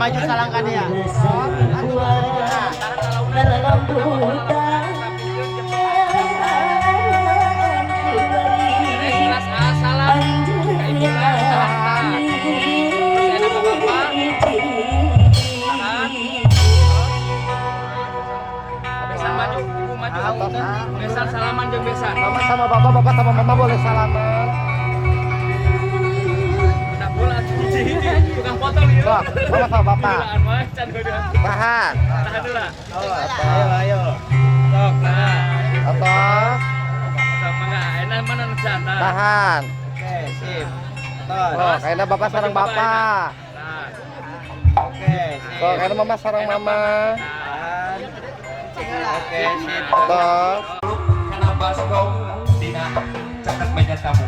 maju salang ka dia. Kelas A salam ka ibu, tahan. Terus enak ka bapak. Tahan. Besan maju, ibu maju. Besan salaman jeung besan. Mama sama bapak, bapak sama mama boleh salaman. Nah, bola hiji-hiji tukang potong ieu. Sok, mama sama bapak. Geulaan wae can udah. Tahan. Tahan heula. Ayo, ayo. Sok, nah. Atos. Sok mangga, enak mana nu can? Nah. Tahan. Oke, sip. Tos. Oh, kayaknya bapak sareng bapak. Nah. Oke, sip. Oh, kayaknya mama sareng mama. Nah. Tahan. Oke, sip. Atos. Kana baskom dina caket meja tamu.